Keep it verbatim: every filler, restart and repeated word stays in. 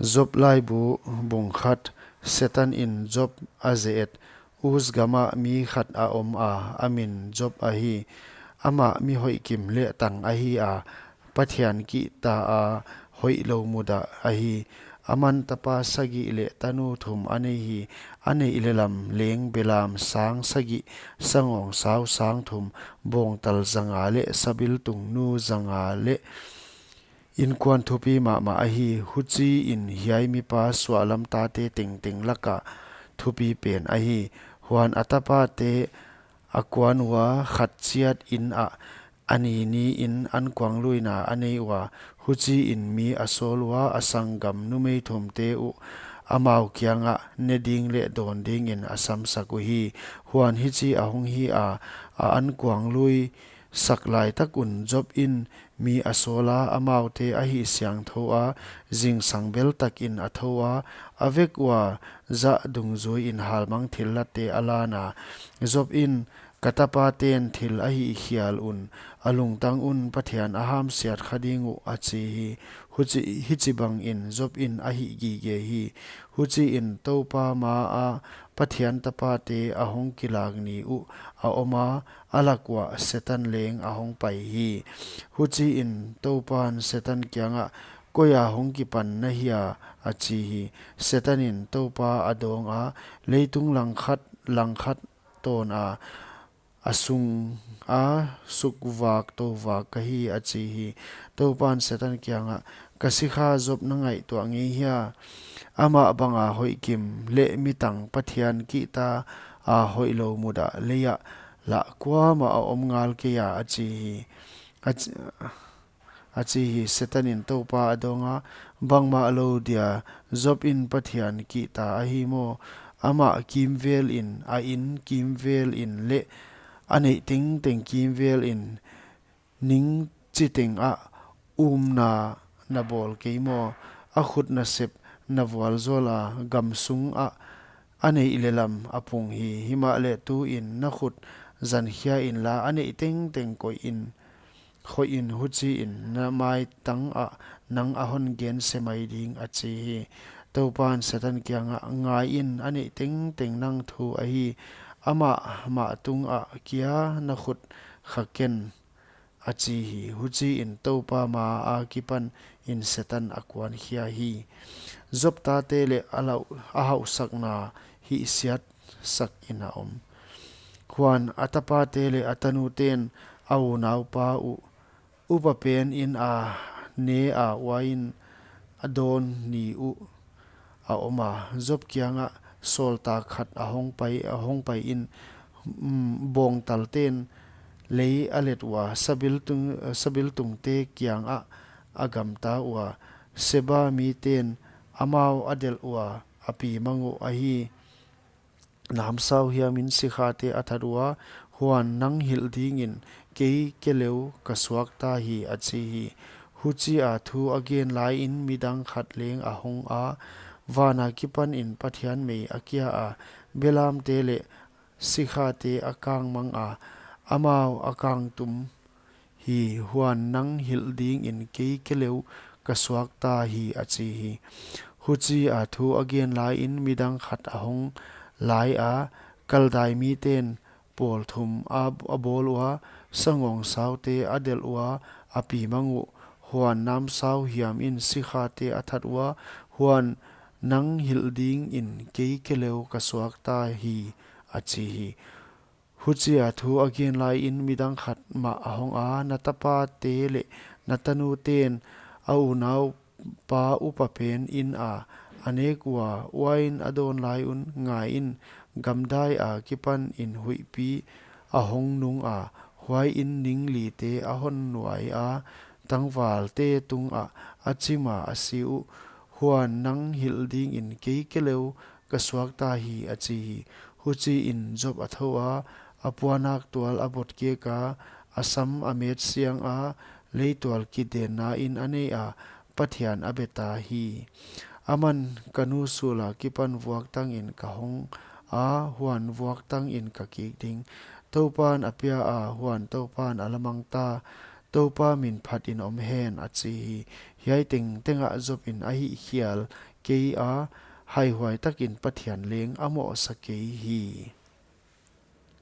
Job laibu bung khat. Setan in Job a ze et. Uz gamah mi khat a om a, a min Job ahi. Amah mi hoih kim leh tang ahi a, Pathian kihta a hoihlou mudah ahi. Aman tapa sagih leh tanu thum a nei hi. A neih leh lam leng belam sang sagih, sangawngsau sang thum, bawngtal zanga leh sabiltung nu zanga leh inkuan thupi mahmah ahi. Huchiin hiai mipa suahlam tate tengteng laka thupi pen ahi. Huan a tapate a kuan ua, khat chiat in ah, a ni ni in ankuangluina a nei ua. Huchiin mi a sawl ua, a sanggam numei thumte uh amau kiangah ne ding leh dawn dingin a samsak uhi. Huan hichi ahong hi a, a ankuanglui sak laitak un Job in mi a sawl a, amaute a hihsiangthou a, zingsang beltakin a thou a, a vek ua zah dungzuiin halmang thillate a lan a. Job in, ka tapaten thil a hihkhial un, a lungtang un Pathian a hamsiat kha ding uh, a chi hi. Huchi, hichibangin Job in a hih gige hi. Huchiin Toupa maa Pathian tapate a hong kilak ni uh a om a, a lak uah Setan leng a hong pai hi. Huchiin Toupan Setan kiangah, koi a hong kipan na hia? a chi hi. Setan in Toupa a dawng a, leitung langkhat, langkhat tawn a, a sung a sukvak touvak ka hi, a chi hi. Toupan Setan kiangah, ka sikha Job na ngaihtuah ngei hia? Amah banga hoihkim leh mitang Pathian kihta a hoihlou mudah leiah lah kuamah a om ngal kei a, a chi hi. A chi, a chi hi. Setan in Toupa a dawng a, bangmah lou dia, Job in Pathian kihta ahi maw? Amah kimvelin, a in kimvelin leh a neih tengteng kimvelin, ning chiteng ah umna na bawl kei maw? A khut nasep na vualzawl a, gam sung ah a neih leh lam a pung hi. Himahleh tuin na khut zan khia inla, a neih tengteng koih in, khoih in, huchiin na maitang ah nang a hon gense mai ding, a chi hi. Toupan Setan kiangah, ngai in, a neih tengteng nang thu ahi. Amah mah tungah kia na khut kha ken, a chi hi. Huchiin Toupa maa kipanin Setan a kuankhia hi. Job tate leh a lau, a hauhsakna hihsiatsak in a om. Huan a tapate leh a tanuten a unaupa uh upa pen in a ne a, uain a dawn ni uh a om a. Job kiangah sawltak khat a hong pai, a hong pai in, mm, bawngtalten lei a let ua, sabiltung, sabiltungte kiangah a gamta ua. Seba miten amau a delh ua, a pi mang uh ahi. Namsau hiamin sikhate a that ua, huan nang hilh dingin kei keleu ka suakta hi, a chi hi. Huchia thu a gen laiin midang khat leng a hong a, vana kipanin Pathian mei a kia a, belamte leh sikhate a kangmang a, amau a kangtum hi. Huan nang hilh dingin kei keleu ka suakta hi, a chi hi. Huchia thu a gen laiin midang khat a hong lai a, Kaldai miten pawl thum a, a bawl ua, sangawngsaute a delh ua, a pi mang uh. Huan namsau hiamin sikhate a that ua, huan nang hilh dingin kei keleu ka suakta hi, a chi hi. Huchia thu a gen laiin midang khat mah a hong a, na tapate leh na tanuten a unaupa upa pen in a a nek ua, uain a dawn lai un, ngaiin, gamdai a kipanin huihpi a hong nung a, huaiin ninglite a hon nuai a, tangvalte tungah a chim a, a si uh. Huan nang hilh dingin kei keleu ka suakta hi, a chi hi. Huchiin Job a thou a, a puannak tual a botkek a, a sam a metsiang a, leitual kidenna in a nei a, Pathian a be ta hi. Aman, ka nu sul akipan vuaktangin ka hong a, huan vuaktangin ka kik ding. Toupan a pia a, huan Toupan a lamang ta. Toupa min phatin om hen, a chi hi. Hiai tengteng ah Job in a hihkhial kei a, haihuai takin Pathian leng a mohsa kei hi.